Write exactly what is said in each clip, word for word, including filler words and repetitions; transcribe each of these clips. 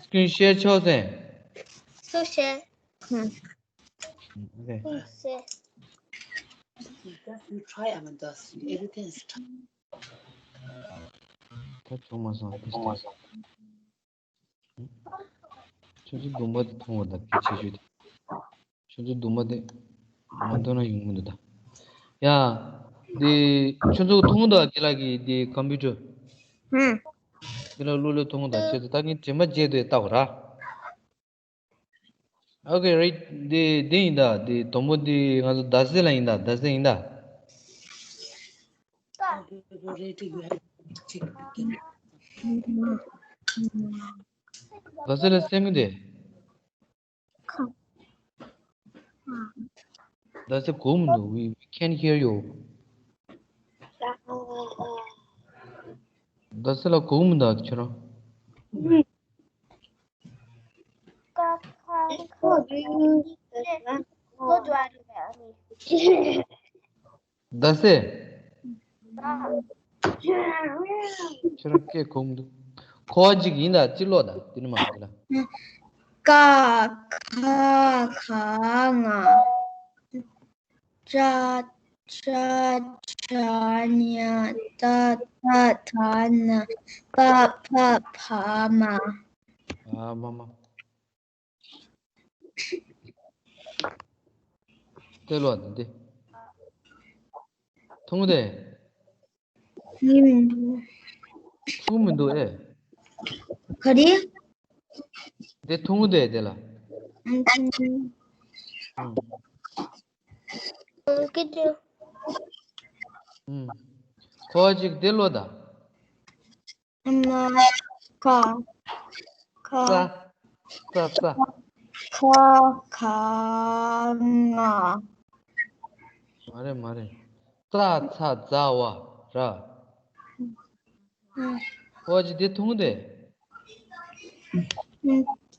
Screen share ཆོག་ཟེར། སུ་ཤེས། ཨོ་ཁེ། སུ་ཤེས། Just you try, I mean, just everything is try. ད་བྱུང་མ་སོང་། ཁྱོད་ཚོ་གདོང་པ་དེ་མཐོང་བ་དང་གི་ཆེ་ཤོས་དེ། ཁྱོད་ཚོ་གདོང་པ་དེ་མ་མཐོང་ན་ཡོང་མི་འདུག་ད། ཡ། དེ་ཁྱོད་ཚོ་མཐོང་ད་དེ་ལ་གི་དེ་ཀམ་པུ་ཊར། ཧུམ། དེ་ལ་ལོ་ལོ་མཐོང་ད་ཁྱོད་ཚོ་ད་ངས་དྲན་པ་བརྗེད་དུ་ལྟ་གོ་ར། ཨོ་ཁེ་རེད། དེ་དེ་ཡིན་ད། དེ་དང་པོ་དེ་ང་ཚོ་ཟླ་ཟེར་ལ་ཡིན་ད། ཟླ་ཟེར་ཡིན་ད། ཟླ་ཟེར་ལ་སེམས་མི་དེ། ཟླ་ཟེར་གོ་མི་འདུག We, we can't hear you. ཟླ་ཟེར་ལ་གོ་མི་འདུག་ཁྱོད་རང་། ཟླ་ཟེར། ཁྱོད་རང་སྐད་གོ་མི་འདུག་ཁོ་བ་གཅིག་ཡིན་ད། གཅིག་ཀློག་ད། དེ་ནི་མ་དེ་ལ། ཀ་ཁ་ག་ང་། ཅ་ཆ་ཇ་ཉ་ཏ་ཐ་ད་ན་པ་ཕ་བ་མ། ཨ་མ་མ། དེ་ལོ་དེ་དེ། མཐོང་དེ། ཡིན། མཐོང་མི་འདུག་ཨེ། ག་རེ། དེ་མཐོང་དེ་དེ་ལ། ཨང་ཀི་ཏི། ཁོ་བ་ཅིག་དེ་ལོ་ད། ཨ་མ། ཀ་ཀ་ཙ་ཙ་ཙ། ཁ་ག་ང་། མ་རེད་མ་རེད། ཙ་ཚ་ཛ་ཝ་ར། ཨ། ཨོ་ཅི་དེ་མཐོང་དེ།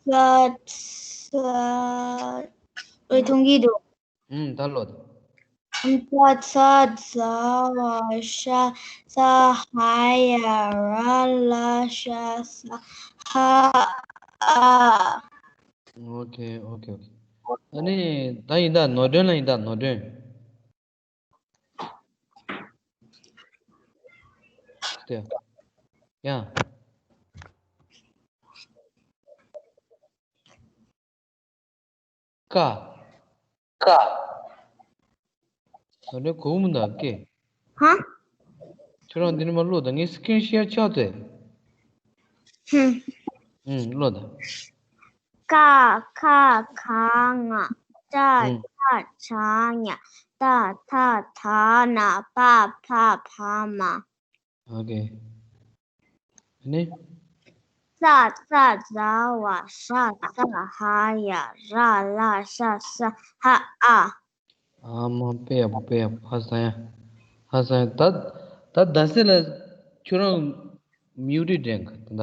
ཙ་ཚ། ཨོ་མཐོང་གི་འདུག་ཨུམ། ད་ལོ་ད། ཙ་ཚ་ཛ་ཝ་ཤ་ས་ཧ་ཡ་ར་ལ་ཤ་ས་ཧ་ཨ། ཨོ་ཁེ་ཨོ་ཁེ་ཨོ་ཁེ། ཨ་ནི་ད་ཡིན་ད། ནོར་སྒྲོན་ལ་ཡིན་ད། ནོར་སྒྲོན། དེ། ཡ། ཀ་ཀ་ད་ནི་གོ་མི་འདུག་ཀེ། ཧ། ཁྱོད་རང་འདི་ནས་མར་ཀློག་དང་། ངས་སི་ཀི་རིན་ཤེར་ཆགས་ཏེ། ཧུམ། ཧུམ། ཀློག་དང་། ཀ་ཁ་ག་ང་། ཅ་ཧུམ། ཆ་ཇ་ཉ། ཏ་ཐ་ད་ན་པ་ཕ་བ་མ། ཨོ་ཁེ། ཨ་ནི། ཙ་ཚ་ཛ་ཝ་ཤ་ས་ཧ་ཡ་ར་ལ་ཤ་ས་ཧ་ཨ། ཨ་མ་དཔེ་ཡག་པོ། དཔེ་ཡག་པོ། ཧ་ས་ཡ། ཧ་ས་ཡ། ད་ད་ཟླ་ཟེར་ལ་ཁྱོད་རང་མིའུ་ཊི་འདྲེན་ག་ད་ད།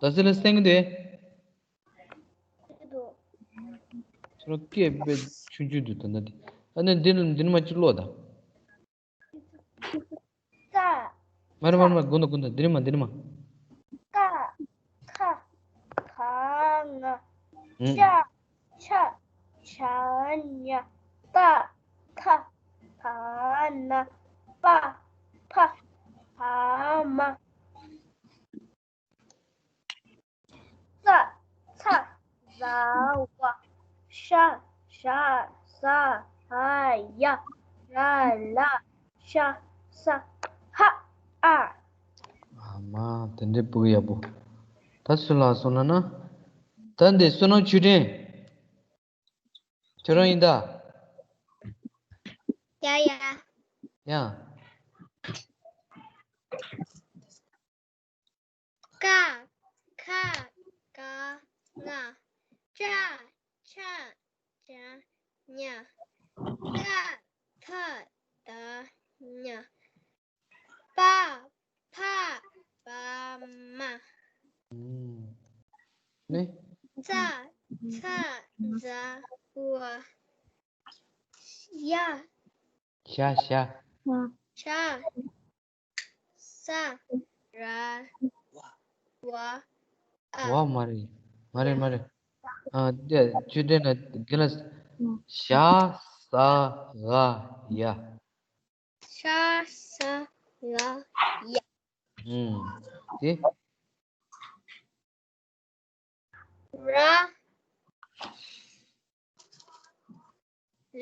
ཟླ་ཟེར་ལ་སེང་གེ་དེ། ཁྱོད་རང་སྐད་དཔེ་ཆུང་ཆུང་འདུག་ད་ད་དེ། ཨ་ནི་འདི་ནི་འདི་ནི་མ་གཅིག་ཀློག་ད། ཙ། མ་རེད་མ་རེད་མ་རེད། དགོངས་དག་དགོངས་དག། འདི་ནི་མ་འདི་ནི་མ། ཀ་ཁ་ག་ང་། ཨུམ། ཅ་ཆ་ཇ་ཉ། ཏ་ཐ་ད་ན་པ་ཕ་བ་མ། ཙ་ཚ་ཛ་ཝ་ཤ་ཞ་ཟ་ཧ་ཡ་ར་ལ་ཤ་ས་ཧ་ཨ། ཨ་མ། དེ་འདྲའི་སྤུ་གུ་ཡག་པོ། ད་སུ་ལ་སོང་ན་ན། ད་འདི་བསོད་ནམས་ཆོས་སྒྲོན། ཁྱོད་རང་ཡིན་ད། ཡ་ཡ། ཡ། ཀ་ཁ་ག་ང་། ཅ་ཆ་ཇ་ཉ། ཏ་ཐ་ད་ན་པ་ཕ་བ་མ། ཨུམ། ནི། ཙ་ཚ་ཛ་ཝ། ཡ། ཤ། ཤ། ཤ། ས། ར། ཝ། ཨ། ཝ་མ་རེད། མ་རེད། མ་རེད། ཨ། དེ་ཆོས་དྲན་ན་དགེ་ལ། ཤ། ས། ག། ཡ། ཤ། ས། ག། ཡ། ཨུམ། དེ། ར།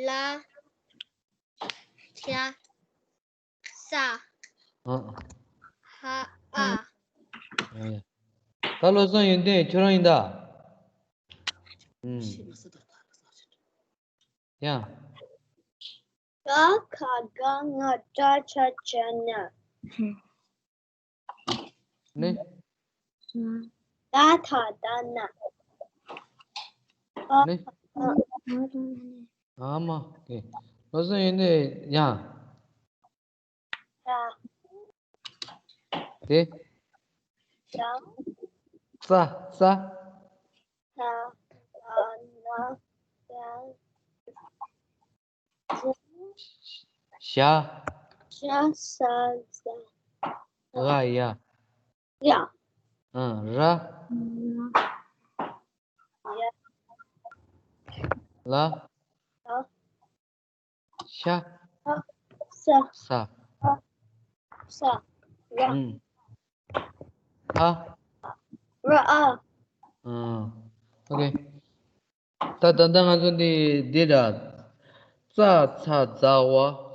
ལ། ཤ། ས། ཨ། ཧ། ཨ། ཨ། ད་བློ་བཟང་ཡོན་ཏན་ཁྱོད་རང་ཡིན་ད། ཨུམ། ཡ། ཀ་ཁ་ག་ང་ཏྲ་ཆ་ཅ་ན། ནི། ད་ཐ་ད་ན། ནི། ཨ་མ། ཨེ། བློ་བཟང་ཡོན་ཏན་ཡ། ད། དེ། ད། ཙ། ཙ། ད། ད། ན། ད། ཤ། ཤ། ས། ཟ། ག། ཡ། ཡ། ཨ། ར། ཡ། ལ། ལ། ཤ། ས། ས། ས། ར། ཨུམ། ཨ། ར། ཨ། ཨ། ཨོ་ཁེ། ད་ད་ལྟ་ང་ཚོ་འདི་འདི་འདྲ། ཙ་ཚ་ཛ་ཝ།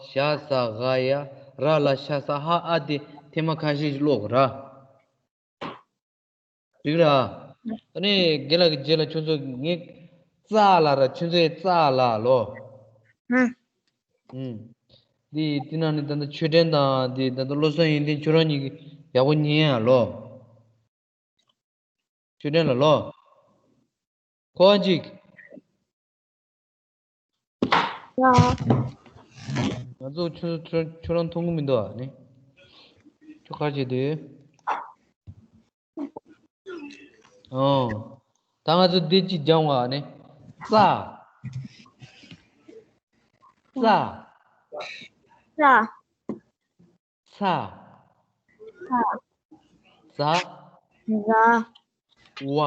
ཞ་ཟ་ག་ཡ། ར་ལ་ཤ་ས་ཧ་ཨ། འདི་ཐེངས་མ་ཁ་ཤས་ཤིག་ཀློག་ར། འགྲིག་ར། ཨ་ནི་དགེ་ལགས་ཀྱི་རྗེས་ལ་ཁྱོད་ཚོ་ངས་ཙ་ལ་ར། ཁྱོད་ཚོས་ཙ་ལ་ལོ། ཧུམ། ཧུམ། འདི་འདི་ནང་ནས་ད་ལྟ་ཆོས་སྒྲོན་དང་འདི་ད་ལྟ་བློ་བཟང་ཡོན་ཏན་ཁྱོད་རང་གཉིས་ཀྱིས་ཡག་པོ་ཉན་ཡ་ལོ། ཆོས་སྒྲོན་ལ་ལོ། ཁོ་གཅིག་ཡ། ང་ཚོ་ཁྱོད་ཁྱོད་ཁྱོད་རང་མཐོང་གི་མི་འདུག་ཨ་ནི། ཁྱོད་ག་རེ་བྱེད་དུས། ཨོ། ད་ང་ཚོ་འདི་གཅིག་སྦྱང་བ་ཨ་ནི། ཙ། ཙ། ཙ། ཚ། ཚ། ཛ། ཛ། ཝ།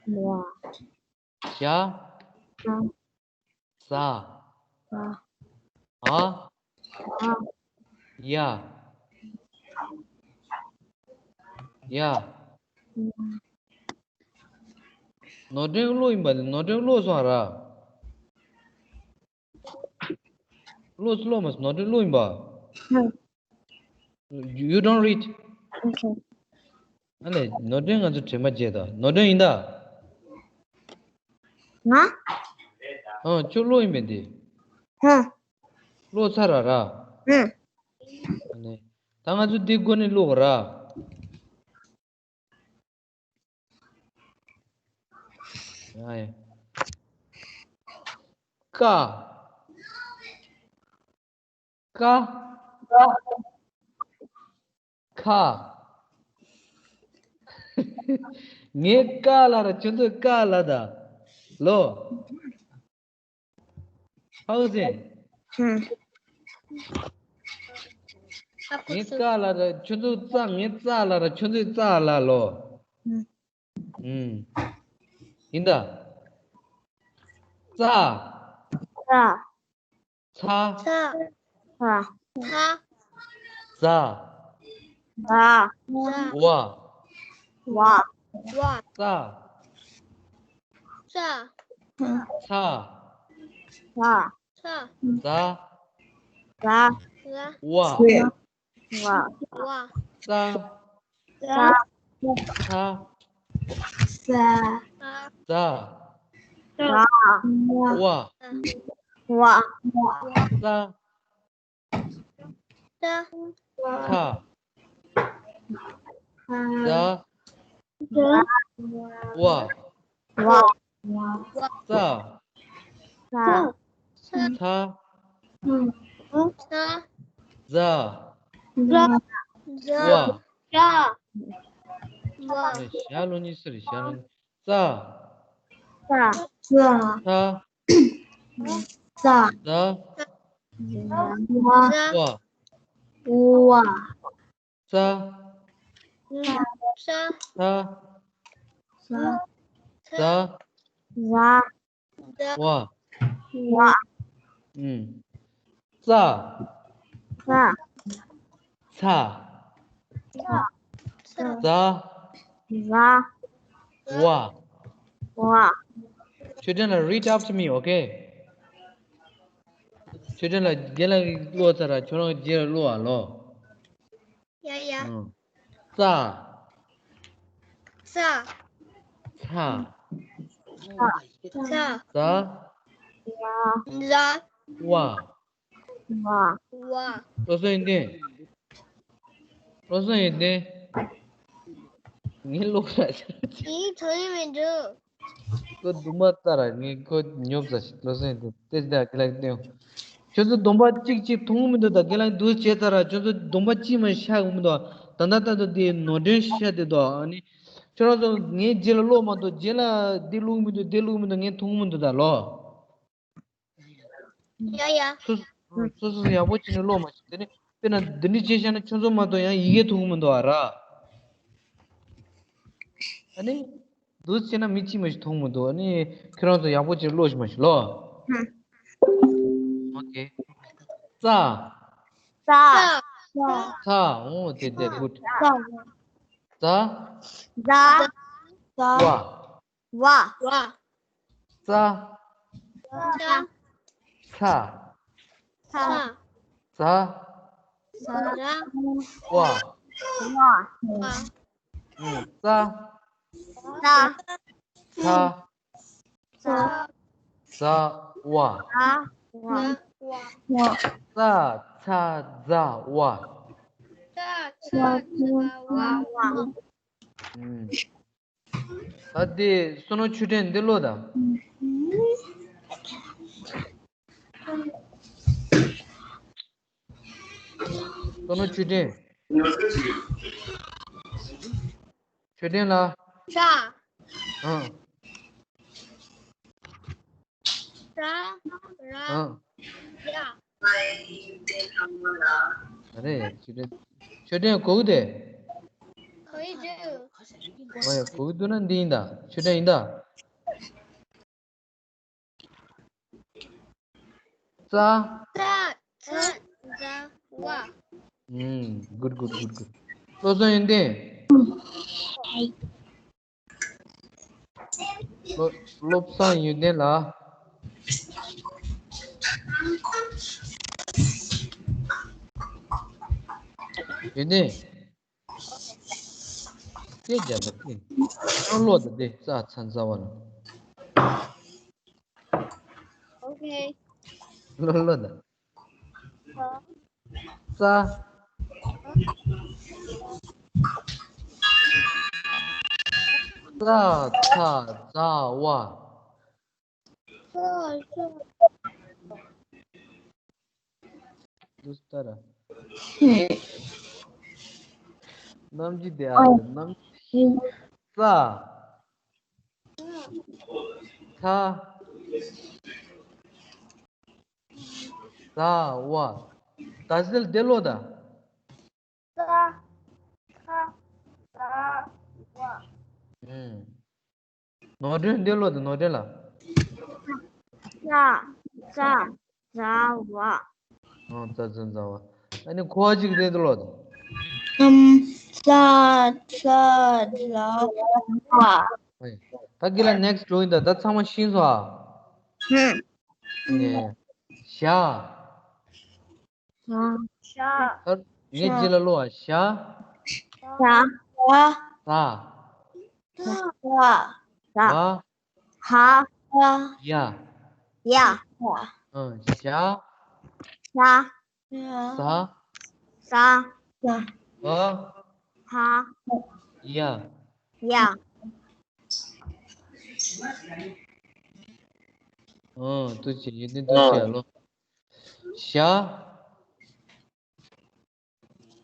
ཝ། ཞ། ཞ། ཟ། ཟ། འ། འ། ཡ། ཡ། ནོར་སྒྲོན་ཀློག་ཡིན་པ་ནི་ནོར་སྒྲོན་ཀློག་སོང་ར། ཀློག་ཀློག་མ་སོང་། ནོར་སྒྲོན་ཀློག་ཡིན་པ། ཧུམ། You don't read. Okay. ཨ་ལས། ནོར་སྒྲོན་ང་ཚོ་དྲན་པ་བརྗེད་དོ། ནོར་སྒྲོན་ཡིན་ད། ང་། ཨ། ཁྱོད་ཀློག་ཡིན་པས་འདི། ཧུམ། ཀློག་ཚར་ར་ར། ཧུམ། ཨ་ནི། ད་ང་ཚོ་འདི་སྒོ་ནས་ཀློག་ར། ཡ་ཡ། ཀ། ཀ། ཁ། ངས་ཀ་ལ་ར། ཁྱོད་ཚོས་ཀ་ལ་ད། ལོ། ཧ་གོ་སོང་། ཧུམ། ངས་ཀ་ལ་ར། ཁྱོད་ཚོས་ཙ། ངས་ཙ་ལ་ར། ཁྱོད་ཚོས་ཙ་ལ་ལོ། ཧུམ། ཧུམ། ཡིན་ད། ཙ། ཙ། ཚ། ཚ། ཚ། ཛ། ཛ། ཝ། ཝ། ཙ། ཙ། ཚ། ཚ། ཛ། ཛ། ཝ། ཝ། ཙ། ཙ། ཚ། ཛ། ཛ། ཛ། ཝ། ཝ། ཙ། ཙ། ཛ། ཛ། ཛ། ཝ། ཝ། ཙ། ཙ། ཙ། ཛ། ཛ། ཛ། ཝ། ཝ། ཞ་ལོ་གཉིས་ཟེར། ཞ་ལོ་གཉིས། ཙ། ཙ། ཙ། ཙ། ཛ། ཝ། ཝ། ཙ། ཙ། ཙ། ཙ། ཙ། ཝ། ཝ། ཨུམ། ཙ། ཙ། ཚ། ཙ། ཙ། ཝ། ཝ། ཆོས་ལྡན་ལགས། Read after me, okay? ཆོས་ལྡན་ལགས། རྒན་ལགས་ཀློག་ཚར་ར། ཁྱོད་རང་རྗེས་ལ་ཀློག་ཨ་ལོ། ཡ་ཡ། ཨང་། ཙ། ཙ། ཚ། ཙ། ཙ། ཛ། ཝ། ཝ། བློ་བཟང་ཡོན་ཏན། བློ་བཟང་ཡོན་ཏན། ངའི་ཀློག་ར། ཡིན། ཐོན་ཡི་མི་འདུག་ཁོ་རྡུང་མ་ལྟ་ར། ངས་ཁོ་ཉོབ་ཙ་ཞིག་བློ་སེང་དེ་ཏེ་ད་ཀི་ལག་ཏེ། ཁྱོད་ཚོ་སྡོམ་པ་གཅིག་གཅིག་མཐོང་གི་མི་འདུག་ད་ཀི་ལག་འདུག་བྱས་ཚར་ར། ཁྱོད་ཚོ་སྡོམ་པ་གཅིག་མ་ཤར་གི་མི་འདུག་ད་ད་ད་ད་དེ་ནོར་འདྲེན་ཤར་དེ་འདུག་ཨ་ནི་ཁྱོད་རང་ཚོ་ངའི་རྗེས་ལ་ཀློག་མ་གཏོགས། རྗེས་ལ་འདི་ཀློག་མི་འདུག་དེ་ཀློག་མི་འདུག་ངས་མཐོང་གི་མི་འདུག་ད་ལོ། ཡ་ཡ། སོ་སོ་སོ་སོ་ཡག་པོ་བྱས་ནས་ཀློག་མ་ཤེས། དེ་ནས་དཔེར་ན་འདི་འདྲ་བྱས་བཞག་ན་ཁྱོད་ཚོ་མ་གཏོགས་ཡང་ཡི་གེ་མཐོང་གི་མི་འདུག་ཨ་ར། ཨ་ནི། འདུག་བྱས་ན་མི་གཅིག་མ་ཞིག་མཐོང་མི་འདུག་ཨ་ནི་ཁྱོད་རང་ཚོ་ཡག་པོ་བྱས་ཀློག་ཤིག་མ་ཤིག་ལོ། ཧུམ། ཨོ་ཁེ། ཙ། ཙ། ཙ། ཨོ་དེ་དེ་གུཌ། ཙ། ཙ། ཙ། ཙ། ཝ། ཝ། ཙ། ཙ། ཚ། ཚ། ཛ། ཛ། ཝ། ཝ། ཙ། ཙ། ཚ། ཛ། ཛ། ཝ། ཝ། ཙ། ཚ། ཛ། ཝ། ཙ། ཚ། ཛ། ཝ། ཨུམ། ད་དེ་བསོད་ནམས་ཆོས་སྒྲོན་འདི་ཀློག་དང་། བསོད་ནམས་ཆོས་སྒྲོན། ཆོས་སྒྲོན་ལགས། ཤ། ཨང་། ཤ། ར། ཨང་། ཡ། ཨ་རེ། ཆོས་སྒྲོན། ཆོས་སྒྲོན་གོ་གི་དེ། གོ་གི་འདུག་ཨོ་ཡ། གོ་གི་འདུག་ན་འདི་ཡིན་ད། ཆོས་སྒྲོན་ཡིན་ད། ཙ། ཙ། ཛ། ཛ། ཝ། ཨུམ། གུཌ་གུཌ་གུཌ་གུཌ། བློ་བཟང་ཡོན་ཏན། བློ་བློ་བཟང་ཡོན་ཏན་ལགས། ཡོན་ཏན། སྐད་རྒྱབ་པ་སྐད། ཀློག་ཀློག་དང་དེ་ཙ་ཚ་ཛ་ཝ་ལ། ཨོ་ཁེ། ཀློག་ཀློག་དང་། ཙ། ཙ་ཚ་ཛ་ཝ། འདུག་སྟ་ར། ནམ་རྒྱུན་དེ་ཨ་རེ། ནམ་རྒྱུན། ཙ། ཚ། ཛ་ཝ། ད་ཟིལ་དེ་ལོ་ད། ཙ། ཚ། ཛ། ཝ། ཨུམ། ནོར་སྒྲོན་འདི་ཀློག་དང་། ནོར་སྒྲོན་ལགས། ཙ། ཚ། ཛ། ཝ། ཨང་། ཙ་ཚ་ཛ་ཝ། ཨ་ནི་ཁོ་བ་གཅིག་རེད་དུ་ཀློག་དང་། ཙ། ཚ། ཛ། ཝ། ད་གི་ལ་ནེགསི་འགྲོ་ཡིན་ད། ད་ཚང་མ་ཤེས་སོང་ཨ། ཧུམ། ཞ། ཞ། ད་ངས་རྗེས་ལ་ཀློག་ཨ། ཞ། ཞ། ཛ། ཛ། ཛ། ཝ། ཧ། ཡ། ཡ། ཨ། ཞ། ཞ། ཛ། ཛ། ཝ། ཧ། ཡ། ཡ། ཨ། ཐུགས་རྗེ་ཆེ། ཡོན་ཏན་ཐུགས་རྗེ་ཆེ་ལོ། ཞ།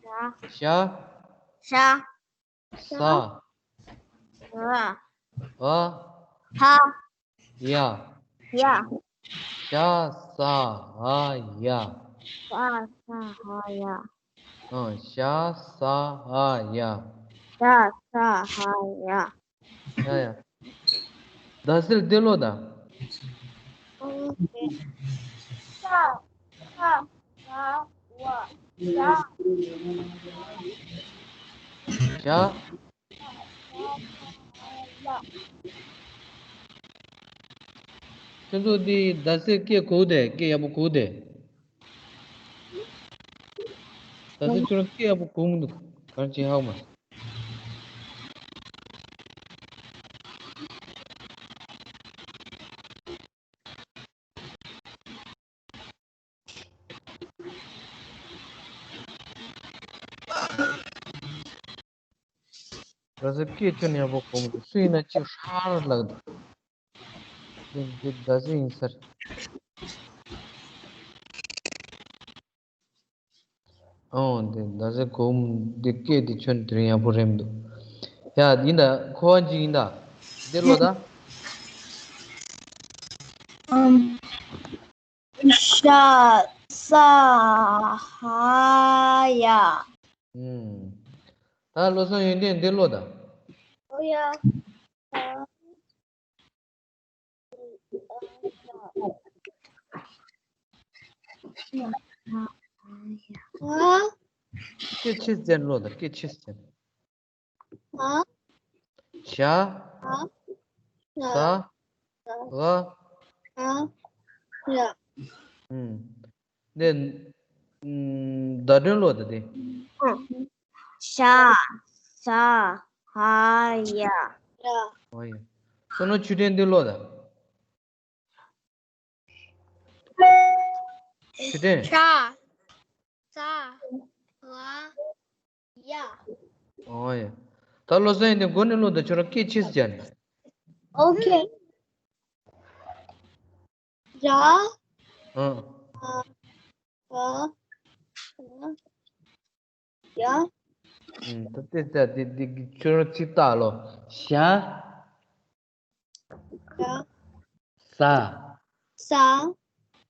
ཞ། ཞ། ཞ། ཟ། ཟ། ཝ། ཧ། ཡ། ཡ། ཞ་ས་ཧ་ཡ། ཤ་ས་ཧ་ཡ། ཨ། ཞ་ས་ཧ་ཡ། ཤ་ས་ཧ་ཡ། ཡ་ཡ། ཟླ་ཟེར་འདི་ཀློག་དང་། ཤ་ས་ཧ་ཡ། ཤ། ཤ། ཁྱོད་ཚོ་འདི་ཟླ་ཟེར་སྐད་གོ་དེ། སྐད་ཡག་པོ་གོ་དེ། ཟླ་ཟེར་ཁྱོད་རང་སྐད་ཡག་པོ་གོ་མི་འདུག་གང་ཅི་ཧ་གོ་མ། ཟླ་ཟེར་སྐད་ཅོ་ནས་ཡག་པོ་གོ་མི་འདུག་སུ་ཡིན་ན་ཅིག་ཧྲ་ལགས་འདུག་འདི་འདི་ཟླ་ཟེར་ཡིན་ས་རེད། ཨོ་འདི་ཟླ་ཟེར་གོ་མི་འདི་སྐད་འདི་ཁྱོད་དེ་རིང་ཡག་པོ་རེད་མི་འདུག་ཡ་ཡིན་ད་ཁོ་བ་ཅིག་ཡིན་ད། འདི་ཀློག་ད། ཨམ། ཤ་ས་ཧ་ཡ། ཨུམ། ད་བློ་བཟང་ཡོན་ཏན་འདི་ཀློག་དང་། ཨོ་ཡ། ཨ། སྐད་ཆེ་ཙམ་ཀློག་དང་། སྐད་ཆེ་ཙམ། ཨ། ཞ། ཨ། ས། ས། ཧ། ཨ། ཡ། ཨུམ། ནས། ཨུམ། བརྡ་དོན་ཀློག་དང་དེ། ཨ། ཤ། ས། ཧ། ཡ། ཡ། ཧ་ཡ། བསོད་ནམས་ཆོས་སྒྲོན་འདི་ཀློག་དང་། ཆོས་སྒྲོན། ཤ། ས། ཧ། ཡ། ཨོ་ཡ། ད་བློ་བཟང་ཡོན་ཏན་འདི་མགོ་ནས་ཀློག་དང་། ཁྱོད་རང་སྐད་ཆེ་ཙམ་བརྒྱབ་ནས། ཨོ་ཁེ། ཡ། ཨ། ཨ། ཨ། ཡ། ཨུམ། ད་དེ་ད་དེ་དེ་ཁྱོད་རང་ཚིག་བཏགས་ཀློག་ཤ། ཡ། ས། ས།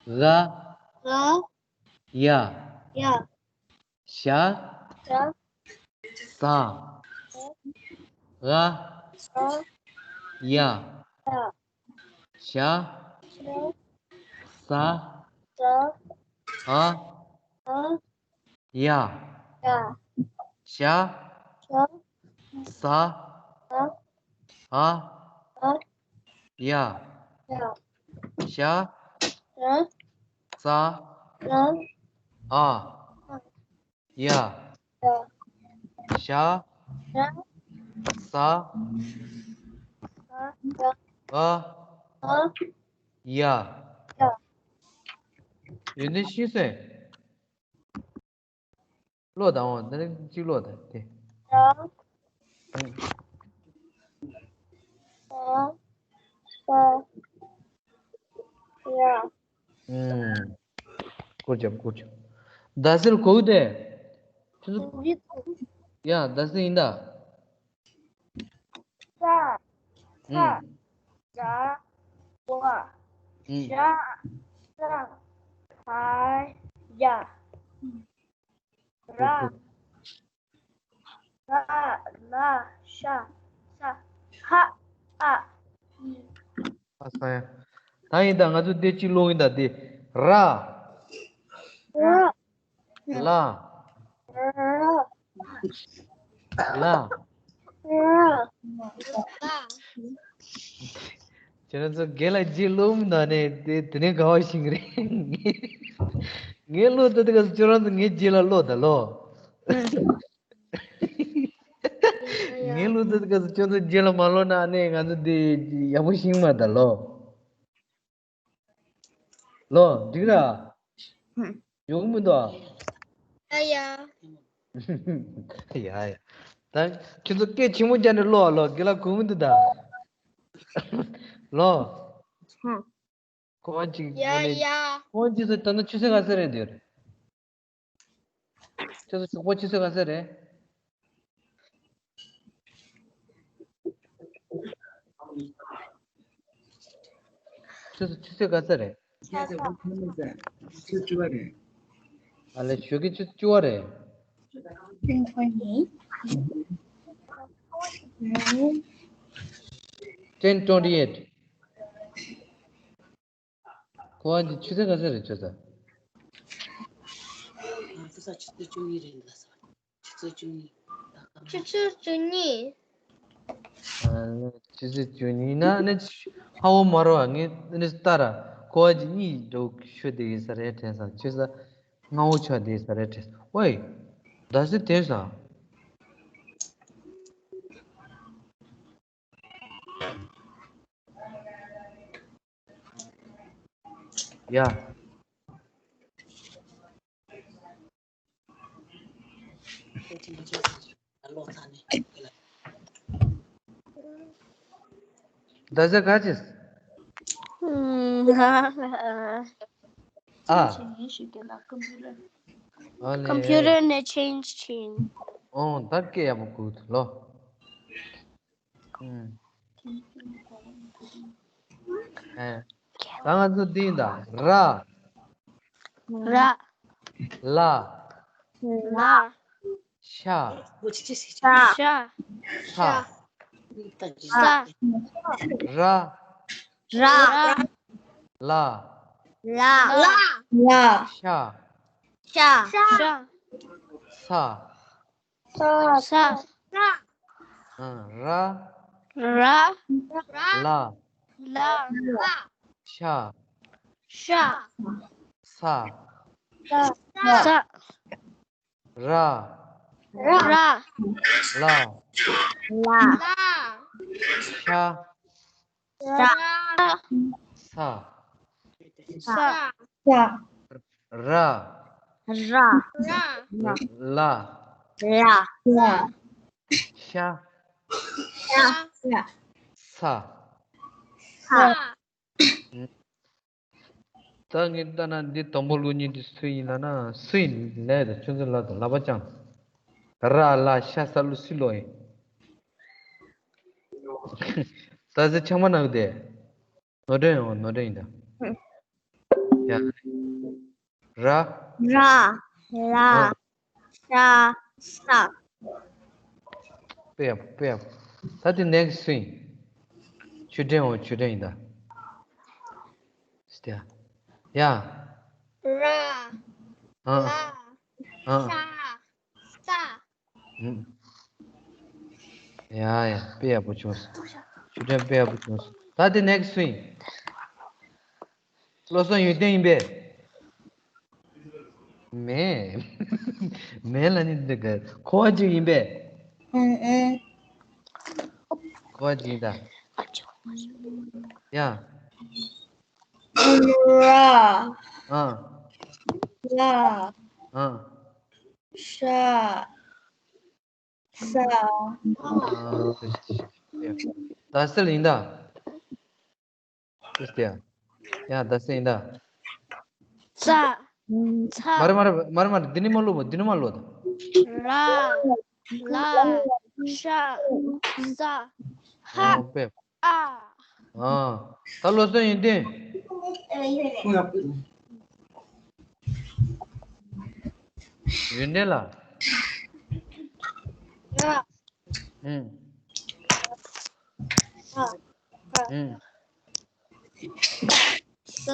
ཧ། ཧ། ཡ། ཡ། ཤ། ཤ། ས། ཧ། ཧ། ཡ། ཡ། ཤ། ཤ། ས། ས། ཧ། ཧ། ཡ། ཡ། ཤ། ཤ། ས། ས། ཧ། ཧ། ཡ། ཡ། ཤ། ཤ། ས། ས། ཧ། ཧ། ཡ། ཡ། ཤ། ཤ། ས། ས། ཧ། ཧ། ཡ། ཡ། ཡོན་ཏན་ཤེས་སོང་། ཀློག་དང་། འོ་དེ་ནས་གཅིག་ཀློག་དང་དེ། ཡ། ཨུམ། ཤ། ཤ། ཡ། ཨུམ། ཀུར་ཅམ་ཀུར་ཅམ། ཟླ་ཟེར་གོ་གི་དེ། ཁྱོད་ཚོ། ཡ་ཟླ་ཟེར་ཡིན་ད། ས། ས། ཨུམ། ཟ། བ། ཨུམ། ཞ། ས། ཧ། ཡ། ར། ཀུར་ཀུར། ར། ལ། ཤ། ས། ཧ། ཨ། ཡ། ཨ་ས་ཡ། ད་ཡིན་ད། ང་ཚོ་དེ་གཅིག་ཀློག་ཡིན་ད་དེ། ར། ར། ལ། ར། ལ། ར། ཁྱེད་རང་ཚོ་རྒན་ལགས་རྗེས་ཀློག་མི་འདུག་ནས་དེ་དེ་ནས་དགའ་བ་ཞིག་རེད། ངས་ཀློག་ད་དེ་ག་ཁྱོད་རང་ཚོ་ངའི་རྗེས་ལ་ཀློག་ད་ལོ། ངའི་ལུགས་འདི་ག་ཚོད་ཁྱོད་ཚོ་རྗེས་ལ་མ་ལོག་ན་ནས་ང་ཚོ་འདི་ཡག་པོ་ཤེས་མ་ད་ལོ། ལོ། འགྲིག་ར། ཡོང་མི་འདུག་ཨ། ཡ་ཡ། ཡ་ཡ། ད་ཁྱོད་ཚོ་སྐད་ཆེན་མོ་རྒྱག་ནས་ཀློག་ཨ་ལོ། རྒན་ལགས་གོ་མི་འདུག་ད། ལོ། ཁོ་བ་ཅིག་ཡ་ཡ། ཁོ་བ་ཅིག་ཚོ་ད་ནི་ཆུ་ཚོད་ག་ཚོད་རེད་འདིར། ཁྱོད་ཚོ་ཞོགས་པ་ཆུ་ཚོད་ག་ཚོད་རེད། ཆུ་ཚོད་ཆུ་ཚོད་ག་ཚོད་རེད། ཆུ་ཚོད་བཅུ་པ་རེད། ཨ་ལེ་ཞོགས་ཀའི་ཆུ་ཚོད་བཅུ་པ་རེད། Ten twenty-eight. Ten twenty-eight. ཁོ་བ་འདི་ཆུ་ཚོད་ག་ཚོད་རེད་ཆུ་ཚོད། ང་ཚོ་ས་ཆུ་ཚོད་བཅུ་གཉིས་རེད་འདུག་ས། ཆུ་ཚོད་བཅུ་གཉིས། ད་ག་ཆུ་ཚོད་བཅུ་གཉིས། ཨ་ནི་ཆུ་ཚོད་བཅུ་གཉིས་ན་ནི་ཧ་བོ་མ་རོ་ངས་ནི་ལྟ་ར་ཁོ་བ་འདི་གཉིས་འགྲོ་ཤོད་དེ་ཡིན་ས་རེད་དྲན་ས་ཆུ་ཚོད་སྔ་བོ་ཆགས་དེ་ཡིན་ས་རེད་དྲན་ས་ཝེ། ད་སི་དེ་ས། ཡ། ད་ཟེར་ག་ཅིས། ཨ། ཨ་ལེ། Computer ནས་change ཆིན། ཨོ་ད་སྐད་ཡག་པོ་གོ་ཐུབ་ལོ། ཨུམ། ཨེ། ད་ང་ཚོ་འདི་ཡིན་ད། ར། ར། ལ། ལ། ཤ། ཤ། ཤ། ས། ས། ར། ར། ལ། ལ། ལ། ཤ། ཤ། ཤ། ས། ས། ས། ཨ། ར། ར། ལ། ལ། ཤ། ཤ། ས། ས། ར། ར། ལ། ལ། ཤ། ཤ། ས། ས། ས། ར། ར། ལ། ལ། ཤ། ཤ། ས། ས། ད་ངས་ལྟ་ན་འདི་དང་པོ་ལོ་གཉིས་འདི་སུ་ཡིན་ལ་ན་སུ་ཡིན་ལས་དང་ཁྱོད་ཚོ་ལ་དང་ལབ་པ་ཅང་། ར་ལ་ཤ་ས་ལུ་སུ་ལོ་ཡིན། ད་ཟེར་ཆང་མ་ནག་དེ། ནོར་འདྲེན་ཡོང་ནོར་འདྲེན་ཡིན་ད། ཡ། ར། ར། ལ། ཨ། ཤ། ས། དཔེ་ཡག་པོ་དཔེ་ཡག་པོ། ད་དེ་next swing། ཆུ་འདྲེན་འོང་ཆུ་འདྲེན་ཡིན་ད། སྟེ། ཡ། ར། ཨ། ལ། ཨ། ཤ། ས། ཨུམ། ཡ་ཡ་དཔེ་ཡག་པོ་བྱུང་སོང་། ཆུ་འདྲེན་དཔེ་ཡག་པོ་བྱུང་སོང་། ད་དེ་next swing། བློ་བཟང་ཡོན་ཏན་ཡིན་པས། མེད། མེད་ལ་ནི་འདི་ག་ཁོ་བ་ཅིག་ཡིན་པས། ཨུ་ཨུ། ཁོ་བ་ཅིག་ཡིན་ད། ཡ། ར། ཨ། ལ། ཨ། ཤ། ས། ད་སེལ་ཡིན་ད། ཨིས་ཏེ། ཡ་ད་སེལ་ཡིན་ད། ཚ། ཚ། མ་རེད་མ་རེད་མ་རེད་མ་རེད། འདི་ནི་མ་ལོ་བ། འདི་ནི་མ་ལོ་ད། ལ། ལ། ཤ། ས། ཧ། ཨོ་པེ། ཨ། ཨ། ད་བློ་བཟང་ཡོན་ཏན། ཡོན་ཏན་ལ། ཡ། ཨུམ། ཨ། ཨུམ། ས།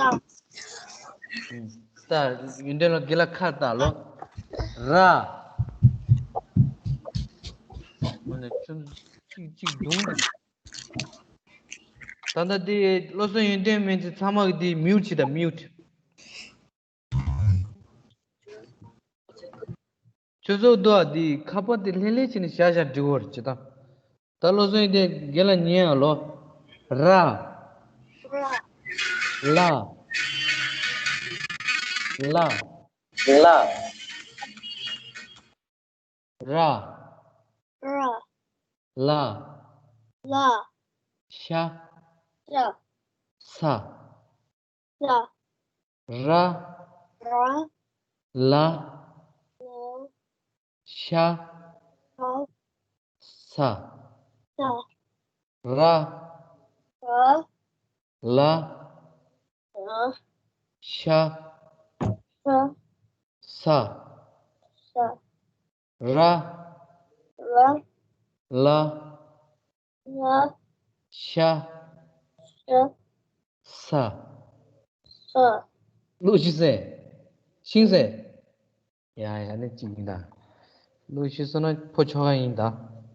ཨུམ། ད་ཡོན་ཏན་ལ་དགེ་ལ་ཁ་ལྟ་ལོ། ར། མ་ནས་ཁྱོད་གཅིག་གཅིག་རྡུང་། ད་ལྟ་དེ་བློ་བཟང་ཡོན་ཏན་མིན་ཚེ་ཚང་མ་གི་དེ་mute བྱེད་དང་mute། ཁྱོད་ཚོ་དུ་ཨ་དེ་ཁ་པར་དེ་ལྷན་ལྷན་བྱས་ནས་བཞག་བཞག་འབྲི་བར་བྱེད་དང་། ད་བློ་བཟང་ཡོན་ཏན་རྒན་ལ་ཉན་ཨ་ལོ། ར། ལ། ལ། ལ། ར། ར། ལ། ལ། ཤ། ཤ། ས། ས། ར། ར། ལ། ལ། ཤ། ཤ། ས། ས། ར། ར། ལ། ཤ། ཤ། ས། ཤ། ཤ། ར། ར། ལ། ལ། ཤ། ཤ། ས། ས། ལོ་ཤི་སེ། ཤིང་སེ། ཡ་ཡ་ནི་གཅིག་ཡིན་ད། ལོ་ཤི་སོང་ན་ཕོ་ཆོག་ག་ཡིན་ད།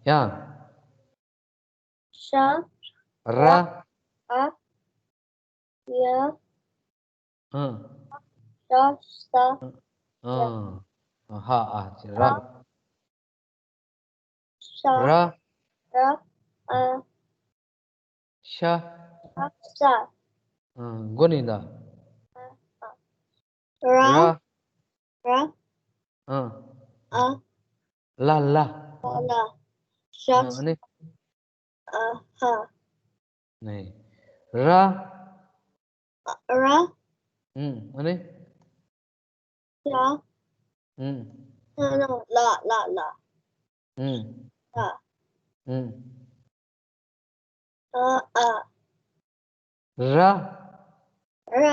ཡ། ཤ། ར། ཨ། ཡ། ཧ། ཤ། ས། ཨ། ཧ། ཨ། ཅི། ར། ཤ། ར། ར། ཨ། ཤ། ཤ། ས། ཨ། མགོ་ནི་ད། ར། ར། ར། ཨ། ཨ། ལ། ལ། ལ། ལ། ཤ། ཨ་ནི། ཨ། ཧ། ནི། ར། ར། ཨུམ། ཨ་ནི། ཤ། ཨུམ། ལ། ལ། ལ། ལ། ཨུམ། ཤ། ཨུམ། ཨ། ཨ། ར། ར།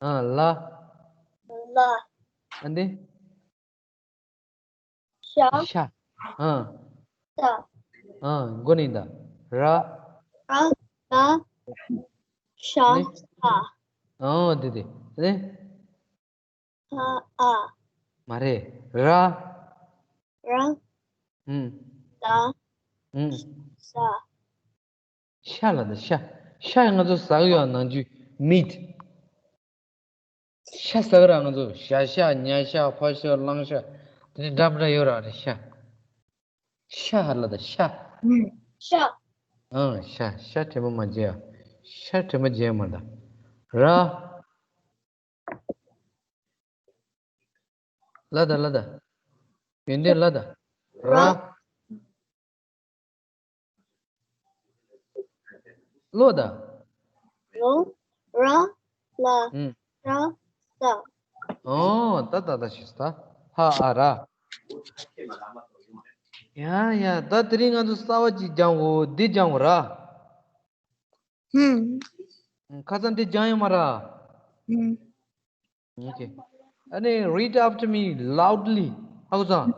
ཨ། ལ། ལ། ཨ་འདི། ཤ། ཤ། ཨ། ཤ། ཨ། མགོ་ནི་ད། ར། ར། ལ། ཤ། ནི། ཤ། ཨ། འདི་འདི། ནི། ཨ། ཨ། མ་རེད། ར། ར། ཨུམ། ལ། ཨུམ། ཤ། ཤ་ལ་ད་ཤ། ཤ་ཡང་ང་ཚོ་ཟ་གི་ཡོད་ནང་རྒྱུ་མིཊ། ཤ་ཟ་གི་ར་ང་ཚོ་ཞྭ་ཤ་ཉ་ཤ་ཕག་ཤ་གླང་ཤ་དེ་འདྲ་འདྲ་ཡོད་ར་རེད་ཤ། ཤ་ཧ་ལ་ད་ཤ། ཤ། ཨང་ཤ་ཤ་དྲན་པ་མ་བརྗེད་ཡ། ཤ་དྲན་པ་བརྗེད་མ་ད། ར། ལ་ད་ལ་ད། ཡོན་ཏན་ལ་ད། ར། ལོ་ད། ལོ། ར། ལ། ཨུམ། ར། ས། ཨོ། ད་ད་ད་ཤི་ས། ཧ། ཨ། ར། ཡ་ཡ། ད་དེ་རིང་ང་ཚོ་གསར་བ་ཅིག་སྦྱང་འོ། འདི་སྦྱང་འོ་ར། ཧུམ། ཁ་སང་འདི་སྦྱང་ཡོད་མ་ར། ཧུམ། Okay. ཨ་ནི། Read after me loudly. ཧ་གོ་སོང་།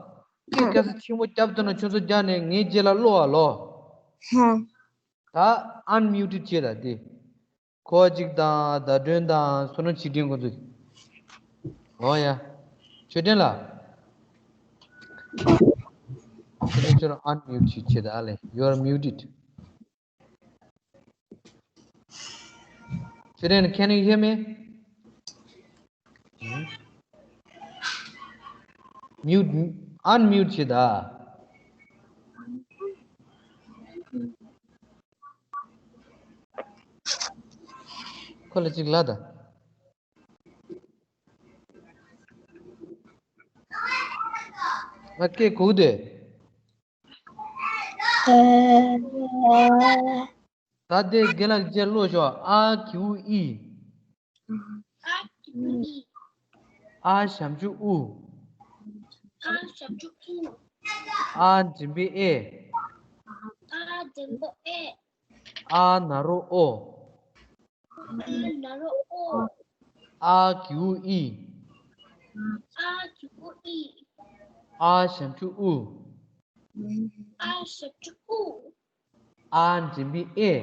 སྐད་ག་ས་ཆེན་པོ་རྒྱབ་ཐུབ་ན་ཁྱོད་ཚོ་རྒྱག་ནས་ངའི་རྗེས་ལ་ཀློག་ཨ་ལོ། ཧ། ད་unmuted བྱེད་ད་དེ། ཁོ་གཅིག་དང་ཟླ་སྒྲོན་དང་བསོད་ནམས་ཆོས་སྒྲོན་ཁོ་ཚོ། ཨོ་ཡ། ཆོས་སྒྲོན་ལགས། ཆོས་སྒྲོན་ཁྱོད་རང་unmute བྱེད་བྱེད་ད་ཨ་ལེ། You are muted. Children, can you hear me? Mute, unmute བྱེད་ད། ཁོ་ལ་ཅིག་ལབ་ད། ང་སྐད་གོ་གི་འདུག། ད་དེ་རྒན་ལགས་ཀྱིས་ཀློག་ཤོག། ཨ་གི་གུ་ཨི། ཨ་གི་གུ་ཨི། ཨ་ཞབས་ཀྱུ་ཨུ། ཨ་ཞབས་ཀྱུ་ཨུ། ཨ་འགྲེང་བུ་ཨེ། ཨ་འགྲེང་བུ་ཨེ། ཨ་ན་རོ་ཨོ། ཨ་ན་རོ་ཨོ། ཨ་གི་གུ་ཨི། ཨ་གི་གུ་ཨི། ཨ་ཞབས་ཀྱུ་ཨུ། ཨ་ཞབས་ཀྱུ་ཨུ། ཨ་འགྲེང་བུ་ཨེ།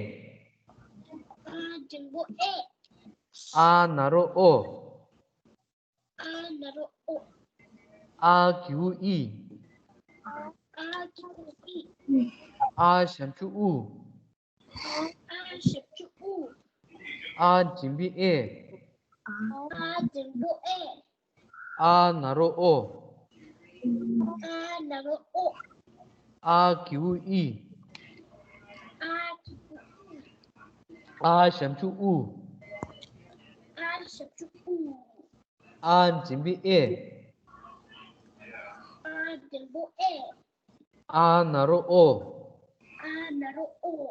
ཨ་འགྲེང་བུ་ཨེ། ཨ་ན་རོ་ཨོ། ཨ་ན་རོ་ཨོ། ཨ་གི་གུ་ཨི། ཨ་གི་གུ་ཨི། ཨ་ཞབས་ཀྱུ་ཨུ། ཨ་ཞབས་ཀྱུ་ཨུ། ཨ་འགྲེང་བུ་ཨེ། ཨ་འགྲེང་བུ་ཨེ། ཨ་ན་རོ་ཨོ། ཨ་ན་རོ་ཨོ། ཨ་གི་གུ་ཨི། ཨ་གི་གུ་ཨི། ཨ་ཞབས་ཀྱུ་ཨུ། ཨ་ཞབས་ཀྱུ་ཨུ། ཨ་འགྲེང་བུ་ཨེ། ཨ་འགྲེང་བུ་ཨེ། ཨ་ན་རོ་ཨོ། ཨ་ན་རོ་ཨོ།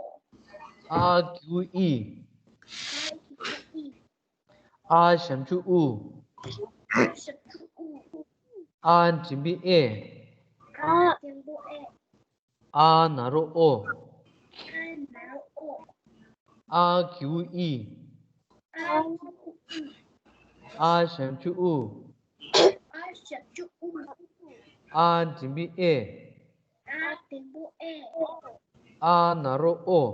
ཨ་གི་གུ་ཨི། ཨ་གི་གུ་ཨི། ཨ་ཞབས་ཀྱུ་ཨུ། ཨ་ཞབས་ཀྱུ་ཨུ། ཨ་འགྲེང་བུ་ཨེ། ཨ་འགྲེང་བུ་ཨེ། ཨ་ན་རོ་ཨོ། ཨ་ན་རོ་ཨོ། ཨ་གི་གུ་ཨི། ཨ་གི་གུ་ ཨ་ཞབས་ཀྱུ་ཨུ། ཨ་ཞབས་ཀྱུ་ཨུ། ཨ་འགྲེང་བུ་ཨེ། ཨ་འགྲེང་བུ་ཨེ། ཨ་ན་རོ་ཨོ།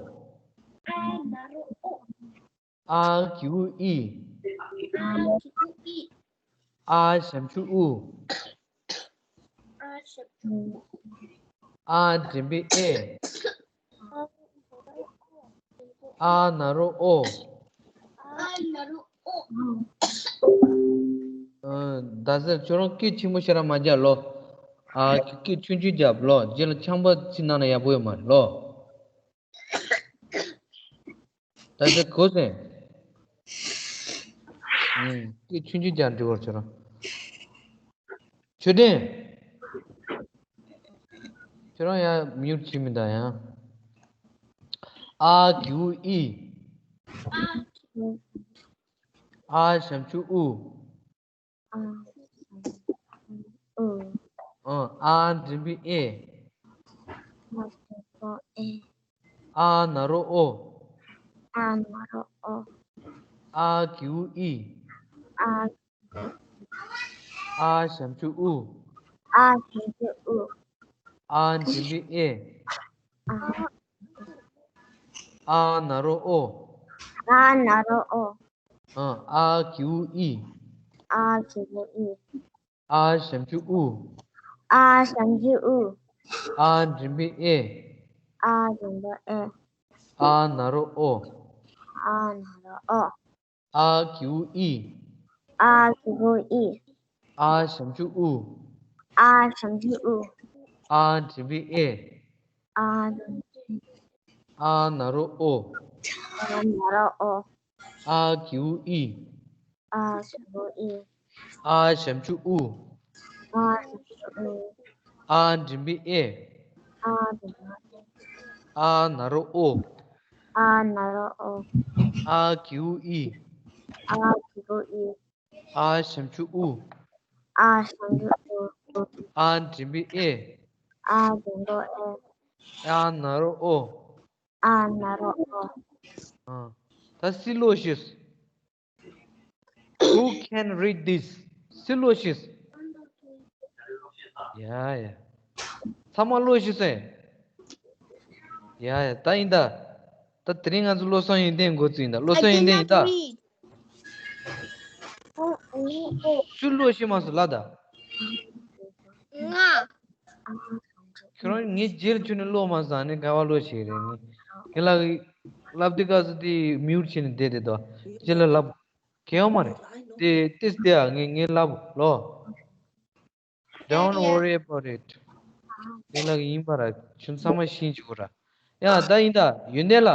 ཨ་ན་རོ་ཨོ། ཨ་གི་གུ་ཨི། ཨ་གི་གུ་ཨི། ཨ་ཞབས་ཀྱུ་ཨུ། ཨ་ཞབས་ཀྱུ་ཨུ། ཨ་འགྲེང་བུ་ཨེ། ཨ་ན་རོ་ཨོ། ཨ་ན་རོ་ཨོ། ཨ། ད་ཟེར་ཁྱོད་རང་སྐད་ཆེན་པོ་ཞེ་དྲག་མ་རྒྱབ་ལོ། ཨ་སྐད་ཆུང་ཆུང་རྒྱབ་ལོ། རྗེས་ལ་ཆམ་པ་ཅིག་གནང་ན་ཡག་པོ་ཡོད་མ་རེད་ལོ། ད་ཆ་གོ་སོང་། ཨུམ། སྐད་ཆུང་ཆུང་རྒྱག་འགྲིག་གོ་ཁྱོད་རང་། ཆོས་ལྡན། ཁྱོད་རང་ཡང་མིའུ་ཊི་བྱེད་མི་འདུག་ཡང་། ཨ་གི་གུ་ཨི། ཨ་ཞབས་ཀྱུ་ཨུ། ཨ་ཨ་འགྲེང་བུ་ཨེ། ཨ་ན་རོ་ཨོ། ཨ་ན་རོ་ཨོ། ཨ་གི་གུ་ཨི། ཨ་ཨ་ཞབས་ཀྱུ་ཨུ། ཨ་ཞབས་ཀྱུ་ཨུ། ཨ་འགྲེང་བུ་ཨེ། ཨ་ཨ་ན་རོ་ཨོ། ཨ་ན་རོ་ཨོ། ཨ་ཨ་གི་གུ་ཨི། ཨ་གི་གུ་ཨི། ཨ་ཞབས་ཀྱུ་ཨུ། ཨ་ཞབས་ཀྱུ་ཨུ། ཨ་འགྲེང་བུ་ཨེ། ཨ་འགྲེང་བུ་ཨེ། ཨ་ན་རོ་ཨོ། ཨ་ན་རོ་ཨོ། ཨ་གི་གུ་ཨི། ཨ་གི་གུ་ཨི། ཨ་ཞབས་ཀྱུ་ཨུ། ཨ་ཞབས་ཀྱུ་ཨུ། ཨ་འགྲེང་བུ་ཨེ། ཨ་ཨ་ན་རོ་ཨོ། ཨ་ན་རོ་ཨོ། ཨ་གི་གུ་ཨི། ཨ་གི་གུ་ཨི། ཨ་ཞབས་ཀྱུ་ཨུ། ཨ་ཞབས་ཀྱུ་ཨུ། ཨ་འགྲེང་བུ་ཨེ། ཨ་འགྲེང་བུ་ཨེ། ཨ་ན་རོ་ཨོ། ཨ་ན་རོ་ཨོ། ཨ་གི་གུ་ཨི། ཨ་གི་གུ་ཨི། ཨ་ཞབས་ཀྱུ་ཨུ། ཨ་ཞབས་ཀྱུ་ཨུ། ཨ་འགྲེང་བུ་ཨེ། ཨ་འགྲེང་བུ་ཨེ། ཨ་ན་རོ་ཨོ། ཨ་ན་རོ་ཨོ། ཨ། ད་སི་ལོ་ཤིས། Who can read this? སི་ལོ་ཤིས། ཡ་ཡ། ཚང་མ་ལོ་ཤིས་སེ། ཡ་ཡ། ད་ཡིན་ད། ད་དེ་རིང་ང་ཚོ་བློ་བཟང་ཡོན་ཏན་འགོ་བཙུགས་ཡིན་ད། བློ་བཟང་ཡོན་ཏན་ཡིན་ད། སུ་ལོ་ཤི་མ་སོང་ལ་ད། ང་། ཁྱོད་རང་ངའི་རྗེས་ལ་ཁྱོད་ནི་ལོ་མ་སོང་ནི་ག་བ་ལོ་ཤི་རེད་ནི། ཁྱེད་ལ་ལབ་དེ་ག་ཚོད་དེ་མིའུར་བྱས་ནས་བསྡད་དེ་དོ། རྗེས་ལ་ལབ། གལ་ཡོད་མ་རེད། དེ་ཏིས་དེ་ཨ་ངས་ངས་ལབ་ལོ། Don't worry about it. དེ་ལ་ཡིན་པ་ར་ཁྱོད་ཚང་མ་ཤེས་ཀྱི་གོ་ར། ཡ་ད་ཡིན་ད་ཡོན་ཏན་ལ།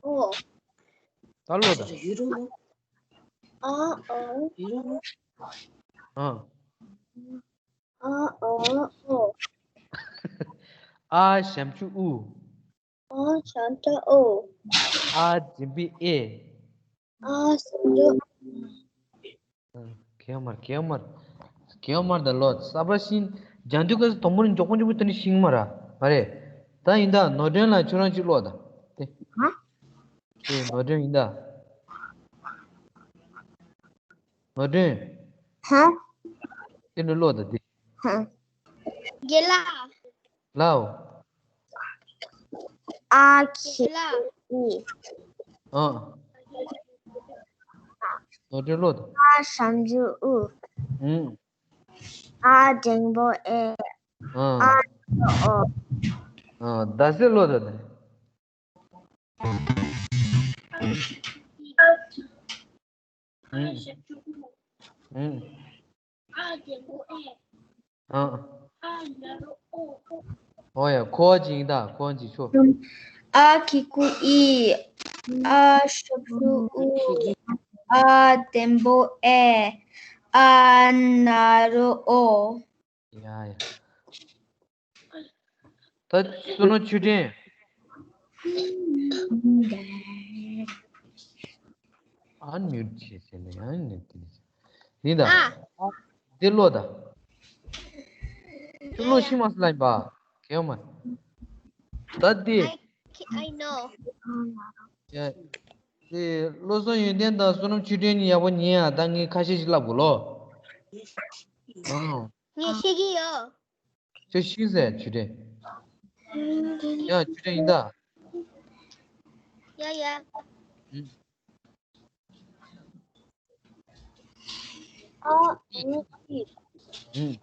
ཨོ། ད་ལོ་ད། ཨ་ཨོ། ཨ། ཨ་ཨོ་ཨོ། ཨ་ཞབས་ཀྱུ་ཨུ། ཨ་ཞབས་ཀྱུ་ཨུ། ཨ་འགྲེང་བུ་ཨེ། ཨ་ཞབས་ཀྱུ་ཨུ། གལ་མར་གལ་མར། གལ་མར་ད་ལོ་ས་པ་ཤིན། རྒྱང་མདུད་ཀ་སི་དོམ་པོ་ནི་མགྱོགས་པོ་མགྱོགས་པོ་དེ་ནི་ཤིང་མ་ར། མ་རེད། ད་ཡིན་ད་ནོར་སྒྲོན་ལ་ཁྱོད་རང་ཅིག་ཀློག་ད། དེ། ཧ། དེ་ནོར་སྒྲོན་ཡིན་ད། ནོར་སྒྲོན། ཧ། དེ་ནི་ཀློག་ད་དེ། ཧ། རྒན་ལགས། ལའོ། ཨ་གི་གུ་ཨི། ཨ། ནོར་སྒྲོན་ཀློག་ད། ཨ་ཞབས་ཀྱུ་ཨུ། ཨུ། ཨ་འགྲེང་བུ་ཨེ། ཨ། ཨ་ཨོ། ཨ་ད་སེ་ཀློག་ད་དེ། ཨུ། ཨུ། ཨ། ཨོ་ཡ། ཁོ་ཅིག་ཡིན་ད། ཁོ་ཅིག་ཆོ། ཨ་གི་གུ་ཨི། ཨ་ཞབས་ཀྱུ་ཨུ། ཨ་འགྲེང་བུ་ཨེ། ཨ་ན་རོ་ཨོ། ཡ་ཡ། ད་བསོད་ནམས་ཆོས་སྒྲོན། ཨན་མིའུཊ་བྱས་ཟེར་ནས་ཡང་ནས་དེ་ནས་ཡིན་ད། ཨ། འདི་ཀློག་ད། ཁྱོད་ཀློག་ཤེས་མ་སོང་ལབ་ཡིན་པ། གལ་ཡོད་མ་རེད། ད་འདི། I know. ཡ། དེ་བློ་བཟང་ཡོན་ཏན་དང་བསོད་ནམས་ཆོས་སྒྲོན་གཉིས་ཡག་པོ་ཉན་ཡ། ད་ངས་ཁ་ཤས་ཤིག་ལབ་དགོས་ལོ། ཨང་། ངས་ཤེས་ཀྱི་ཡོད། ཁྱོད་ཤེས་ཟེར་ཆོས་སྒྲོན། ཡ་ཆོས་སྒྲོན་ཡིན་ད། ཡ་ཡ། ཨུམ། ཨ་ཨུ་ཨི། ཨུམ།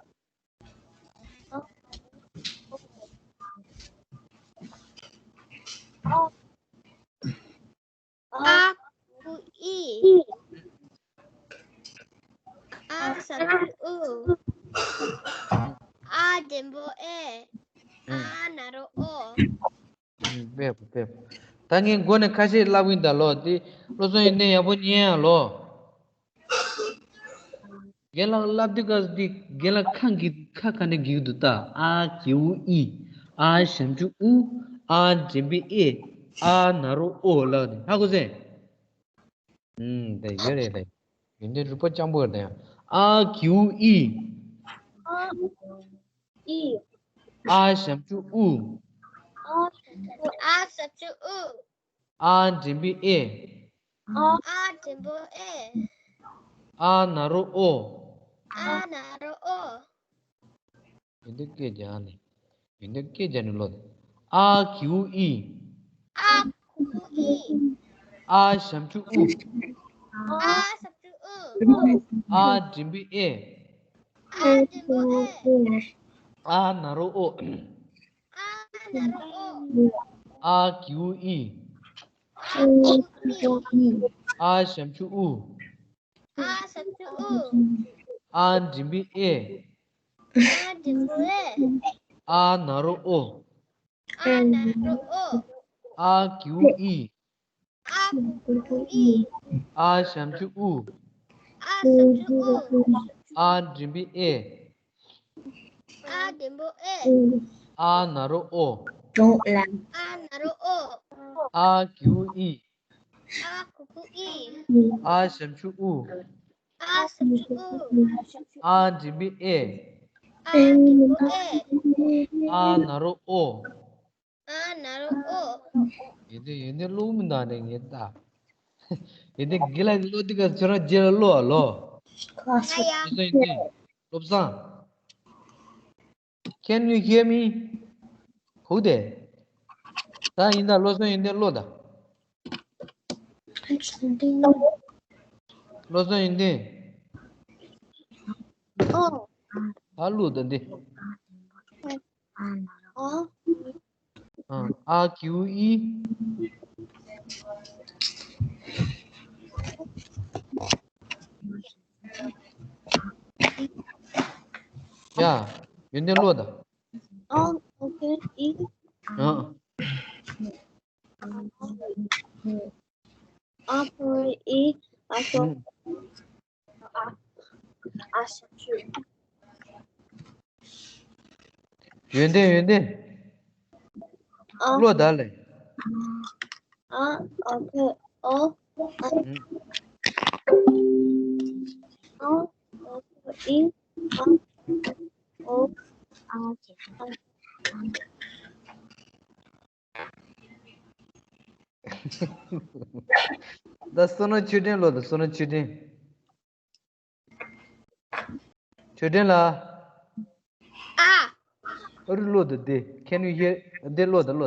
ཨ། ཨ་ཁུ་ཨི། ཨ་ཞབས་ཀྱུ་ཨུ། ཨ་འགྲེང་བུ་ཨེ། ཨ་ན་རོ་ཨོ། ཨུམ། དཔེ་པོ་དཔེ་པོ། ད་ངས་མགོ་ནས་ཁ་ཤས་ལབ་ཡིན་ད་ལོ། དེ་བློ་བཟང་ཡོན་ཏན་ཡག་པོ་ཉན་ཡ་ལོ། རྒན་ལགས་ལབ་དུས་སྐབས་འདི་རྒན་ལགས་ཁ་འགི་ཁ་ག་ནས་འགིག་འདུག་ད། ཨ་གི་གུ་ཨི། ཨ་ཞབས་ཀྱུ་ཨུ། ཨ་འགྲེང་བུ་ཨེ། ཨ་ན་རོ་ཨོ་ལབ་ནས། ཧ་གོ་སོང་། ཨུམ། དེ་ཡོད་རེད་དེ། ཡོན་ཏན་རུས་པ་སྤྱང་པོ་རེད་དེ། ཨ་གི་གུ་ཨི། ཨ་ཨི། ཨ་ཞབས་ཀྱུ་ཨུ། ཨ་ཞབས་ཀྱུ་ཨུ། ཨ་འགྲེང་བུ་ཨེ། ཨ་འགྲེང་བུ་ཨེ། ཨ་ན་རོ་ཨོ། ཨ་ན་རོ་ཨོ། ཡོན་ཏན་སྐད་རྒྱག་ནི། ཡོན་ཏན་སྐད་རྒྱག་ནི་ལོ། ཨ་གི་གུ་ཨི། ཨ་གི་གུ་ཨི། ཨ་ཞབས་ཀྱུ་ཨུ། ཨ་ཞབས་ཀྱུ་ཨུ། ཨ་འགྲེང་བུ་ཨེ། ཨ་འགྲེང་བུ་ཨེ། ཨ་ན་རོ་ཨོ། ཨ་ན་རོ་ཨོ། ཨ་གི་གུ་ཨི། ཨ་གི་གུ་ཨི། ཨ་ཞབས་ཀྱུ་ཨུ། ཨ་ཞབས་ཀྱུ་ཨུ། ཨ་འགྲེང་བུ་ཨེ། ཨ་འགྲེང་བུ་ཨེ། ཨ་ན་རོ་ཨོ། ཨ་ན་རོ་ཨོ། ཨ་གི་གུ་ཨི། ཨ་གི་གུ་ཨི། ཨ་ཞབས་ཀྱུ་ཨུ། ཨ་ཞབས་ཀྱུ་ཨུ། ཨ་འགྲེང་བུ་ཨེ། ཨ་འགྲེང་བུ་ཨེ། ཨ་ན་རོ་ཨོ། ཨ་ན་རོ་ཨོ། ཨ་གི་གུ་ཨི། ཨ་གི་གུ་ཨི། ཨ་ཞབས་ཀྱུ་ཨུ། ཨ་ཞབས་ཀྱུ་ཨུ། ཨ་འགྲེང་བུ་ཨེ། ཨ་འགྲེང་བུ་ཨེ། ཨ་ན་རོ་ཨོ། ཨ་ན་རོ་ཨོ། ཡོན་ཏན་ཡོན་ཏན་ཀློག་མི་འདུག་ནས་ངས་ལྟ། ཡོན་ཏན་དགེ་ལགས་ཀློག་དུས་སྐབས་ཁྱོད་རང་རྗེས་ལ་ཀློག་ཨ་ལོ། ཨ་ཡ། བློ་བཟང་ཡོན་ཏན། བློ་བཟང་། Can you hear me? ཧུ་དེ། ད་ཡིན་ད། བློ་བཟང་ཡོན་ཏན་ཀློག་ད། བློ་བཟང་ཡོན་ཏན། ཨོ། ད་ཀློག་ད་འདི། ཨོ། ཨ་གི་གུ་ཨི། ཡ། ཡོན་ཏན་ཀློག་ད། ཨ་ཨོ་ཁེ་ཨི། ཨ། ཨ་ཨི། ཨ་ཤོ། ཨ། ཨ་ཤོ་ཆུ། ཡོན་ཏན་ཡོན་ཏན། ཨ། ཀློག་ད་ལེ། ཨ་ཨོ་ཁེ་ཨོ། ཨ། ཨ་ཨོ་ཁེ་ཨི། ཨ་ཨོ། ཨ་ཁེ་ཨ། ད་བསོད་ནམས་ཆོས་སྒྲོན་ལོ། ད་བསོད་ནམས་ཆོས་སྒྲོན། ཆོས་སྒྲོན་ལགས། ཨ། ཨ་རུ་ལོ། ད་དེ་Can you hear? དེ་ལོ། ད་ལོ།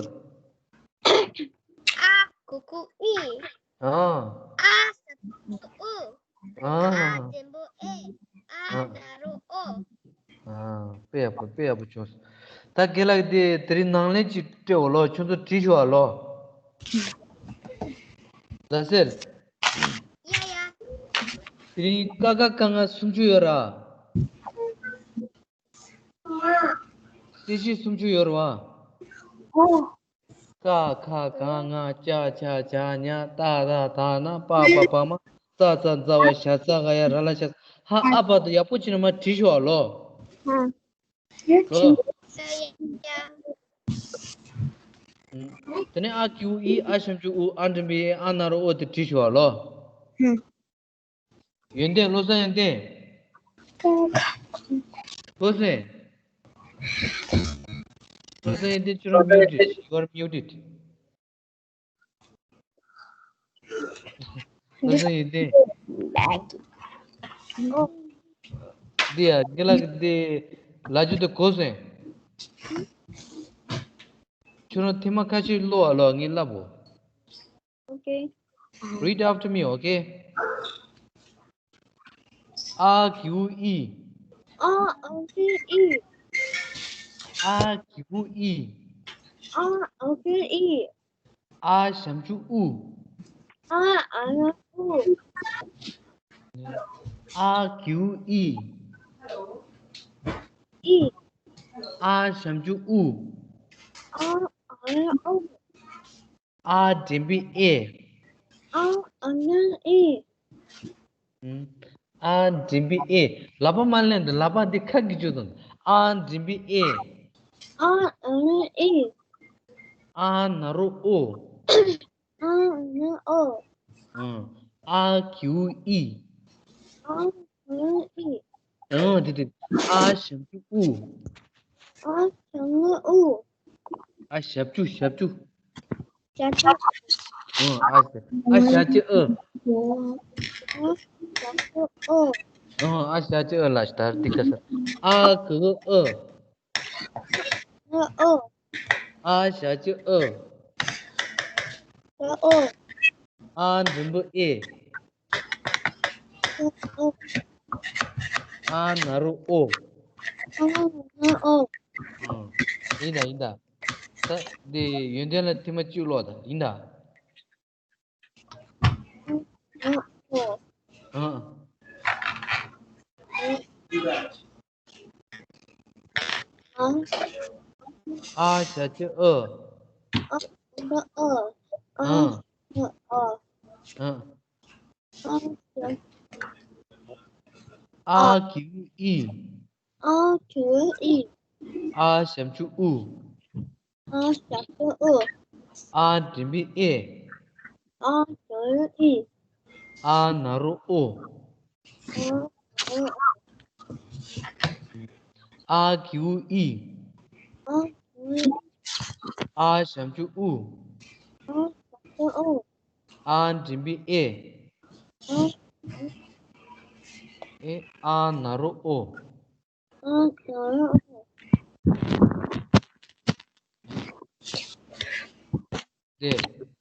ཨ་གུ་གུ་ཨི། ཨ། ཨ་ས་ཨུ། ཨ། ཨ་འགྲེང་བུ་ཨེ། ཨ་ན་རོ་ཨོ། ཨ། དཔེ་ཡག་པོ། དཔེ་ཡག་པོ་བྱུང་སོང་། ད་རྒན་ལགས་དེ་དེ་རིང་ནང་ལན་ཅིག་སྤྲད་འོ་ལོ། ཁྱོད་ཚོ་བྲིས་ཤོག་ཨ་ལོ། ཟ་ཟེར། ཡ་ཡ། དེ་རིང་ཀ་ཁ་ག་ང་སུམ་ཅུ་ཡོད་ར། རྩིས་གཞི་སུམ་ཅུ་ཡོད་རེད་བ། ཀ་ཁ་ག་ང་ཅ་ཆ་ཇ་ཉ་ཏ་ད་ད་ན་པ་བ་བ་མ་ཙ་ཙ་ཛ་ཝ་ཞ་ཚ་ག་ཡ་ར་ལ་ཤ་ཧ་ཨ་བ་དུ་ཡག་པོ་བྱས་ནས་མར་བྲིས་ཤོག་ཨ་ལོ། ཨ། ལོ། དེ་ནས་ཨ་གི་གུ་ཨི། ཨ་ཞབས་ཀྱུ་ཨུ། ཨ་འགྲེང་བུ་ཨེ། ཨ་ན་རོ་ཨོ་དེ་བྲིས་ཤོག་ཨ་ལོ། ཡོན་ཏན། བློ་བཟང་ཡོན་ཏན། བློ་བཟང་། བློ་བཟང་ཡོན་ཏན། You are muted. You are muted. བློ་བཟང་ཡོན་ཏན། འདི་ཡ་ངེད་ལ་འདི་ལ་རྒྱུ་དེ་གོ་སོང་། ཁྱོད་རང་ཐེངས་མ་ཁ་ཤས་ཀློག་ཨ་ལོ། ངས་ལབ་བོ། Okay. Read after me, okay? ཨ་གི་གུ་ཨི། ཨ་ཨ་གི་ཨི། ཨ་གི་གུ་ཨི། ཨ་ཨ་གི་ཨི། ཨ་ཞབས་ཀྱུ་ཨུ། ཨ་ཨ་ཨུ། ཨ་གི་གུ་ཨི། ཨི། ཨ་ཞབས་ཀྱུ་ཨུ། ཨ་ཨ་ཨུ། ཨ་འགྲེང་བུ་ཨེ། ཨ་ཨ་ན་ཨེ། ཨ་འགྲེང་བུ་ཨེ། ལག་པ་མ་ལེན་དང་། ལག་པ་འདི་ཁ་གི་བཅུག་དང་། ཨ་འགྲེང་བུ་ཨེ། ཨ་ཨ་ན་ཨེ། ཨ་ན་རོ་ཨོ། ཨ་ཨ་ན་ཨོ། ཨ་གི་གུ་ཨི། ཨ་གི་གུ་ཨི། ཨ་དེ་དེ། ཨ་ཞབས་ཀྱུ་ཨུ། ཨ་ཞབས་ཀྱུ་ཨུ། ཨ་ཞབས་ཀྱུ་ཞབས་ཀྱུ། ཞབས་ཀྱུ། ཨ་ཞབས་ཀྱུ་ཨ། ཨ་ཞབས་ཀྱུ་ཨོ། ཨ་ཞབས་ཀྱུ་ཨོ་ལ་ལྟར་འདི་ག་ས། ཨ་གི་གུ་ཨ། ཨ་ཨོ། ཨ་ཞབས་ཀྱུ་ཨ། ཨ་ཨོ། ཨ་འགྲེང་བུ་ཨེ། ཨ་ཨོ། ཨ་ན་རོ་ཨོ། ཨ་ན་རོ་ཨོ། ཨ། ཡིན་ད་ཡིན་ད། ད་འདི་ཡོན་ཏན་ལ་ཐེངས་མ་གཅིག་ཀློག་ད། ཡིན་ད། ཨ་ཨོ། ཨ། ཨ། ཨ་ཞབས་ཀྱུ་ཨ། ཨ་ཨ་ཨ། ཨ་ཨ་ཨ། ཨ། ཨ་གི་གུ་ཨི། ཨ་གི་གུ་ཨི། ཨ་ཞབས་ཀྱུ་ཨུ། ཨ་ཞབས་ཀྱུ་ཨུ། ཨ་འགྲེང་བུ་ཨེ། ཨ་འགྲེང་བུ་ཨེ། ཨ་ན་རོ་ཨོ། ཨ་ན་རོ་ཨོ། ཨ་གི་གུ་ཨི། ཨ་གི་གུ་ཨི། ཨ་ཞབས་ཀྱུ་ཨུ། ཨ་ཞབས་ཀྱུ་ཨུ། ཨ་འགྲེང་བུ་ཨེ། ཨ་ཨེ། ཨ་ན་རོ་ཨོ། ཨ་ན་རོ་ཨོ། དེ།